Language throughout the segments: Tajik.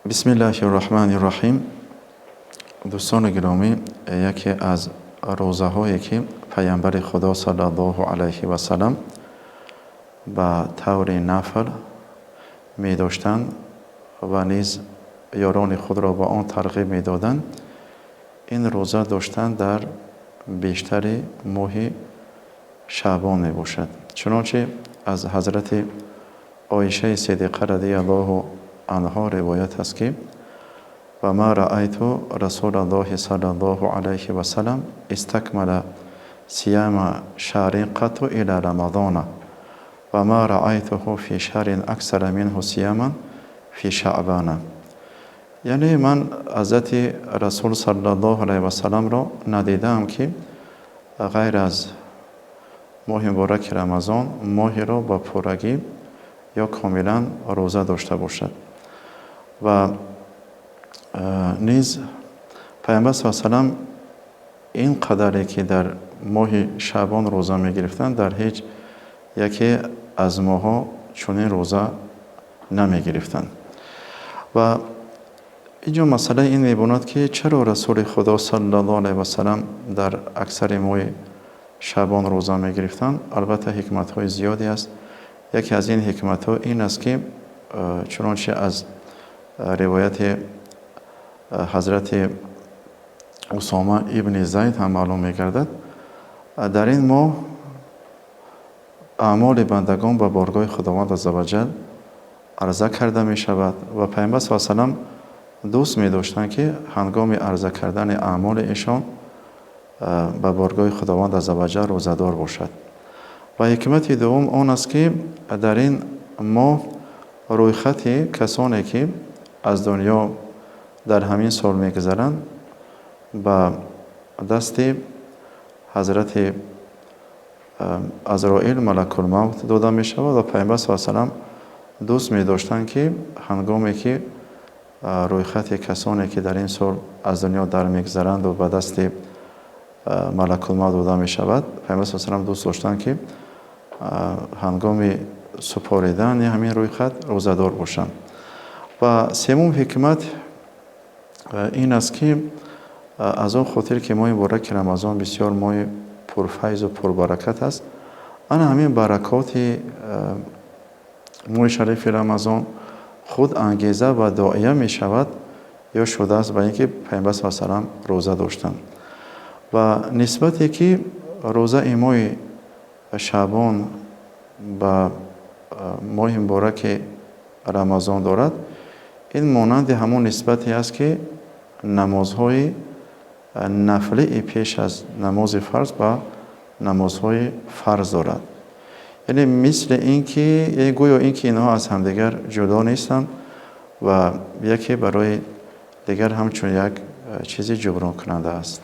Бисмиллаҳи рраҳмани рраҳим. Дӯстони гиромӣ, яке аз рӯзаҳое, ки Паямбари Худо саллаллоҳу алайҳи васалам ба таври нафл медоштанд ва низ ёрони худро ба он тарғиб медоданд, ин рӯза доштан дар бештари моҳи Шаъбон мебошад. Чунончи аз ҳазрати Оишаи Сидиқа радиаллоҳу анҳо ривоят аст, ки: «Ва ма раайту расулаллоҳи саллаллоҳу алайҳи васалам истакмала сияма шаҳрин қатту илла рамадона ва ма раайтуҳу фи шаҳрин аксара минҳу сияман фи шаъбана». Яъне ман ҳазрати Расул саллаллоҳу алайҳи васаламро надидаам, ки ғайр аз моҳи мубораки Рамазон моҳеро ба пуррагӣ ё комилан рӯза дошта бошад. Ва низ Пайғамбар са салам ин қадаре, ки дар моҳи Шаъбон рӯза мегирифтанд, дар ҳеҷ яке аз моҳҳо чунин рӯза намегирифтанд. Ва инҷо масъалаи ин мебонад, ки чаро Расули Худо саллаллоҳу алайҳи васалам дар аксари моҳи Шаъбон рӯза мегирифтанд? Албатта, ҳикматҳои зиёде аст. Яке аз ин ҳикматҳо ин аст, ки чунончи аз ривояти ҳазрати Усома ибни Зайд ҳам маълум мегардад, дар ин моҳ аъмоли бандагон ба боргоҳи Худованд аззаваҷал арза карда мешавад ва Пайғамбар са салам дӯст медоштанд, ки ҳангоми арза кардани аъмоли эшон ба боргоҳи Худованд аззаваҷал рӯзадор бошад. Ва ҳикмати дуввум он аст, ки дар ин моҳ рӯйхати касоне, ки аз дунё дар ҳамин сол мегузаранд, ба дасти ҳазрати Азроил малакулмавт дода мешавад ва Пайғамбар са салам дӯст медоштанд, ки ҳангоме ки рӯйхати касоне, ки дар ин сол аз дунё дар мегузаранду ба дасти малакулмавт дода мешавад, Пайғамбар са салам дӯст доштанд, ки ҳангоми супоридани ҳамин рӯйхат рӯзадор бошанд. Ва севум ҳикмат ин аст, ки аз он хотир, ки моҳи мубораки Рамазон бисёр моҳи пурфайзу пурбаракат аст, ана ҳамин баракоти моҳи шарифи Рамазон худ ангеза ва доия мешавад ё шудааст ба ин ки Пайғамбар са салам рӯза доштанд. Ва нисбате, ки рӯзаи моҳи Шаъбон ба моҳи мубораки Рамазон дорад, ин монанди ҳамон нисбате аст, ки намозҳои нафлии пеш аз намози фарз ба намозҳои фарз дорад. Яъне мисли ин ки гӯё ин ки инҳо аз ҳамдигар ҷудо нестанд ва яке барои дигар ҳамчун як чизи ҷубронкунанда аст.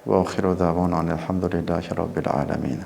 Ва охиру даъвона ан алҳамду лиллаҳи роббил оламин.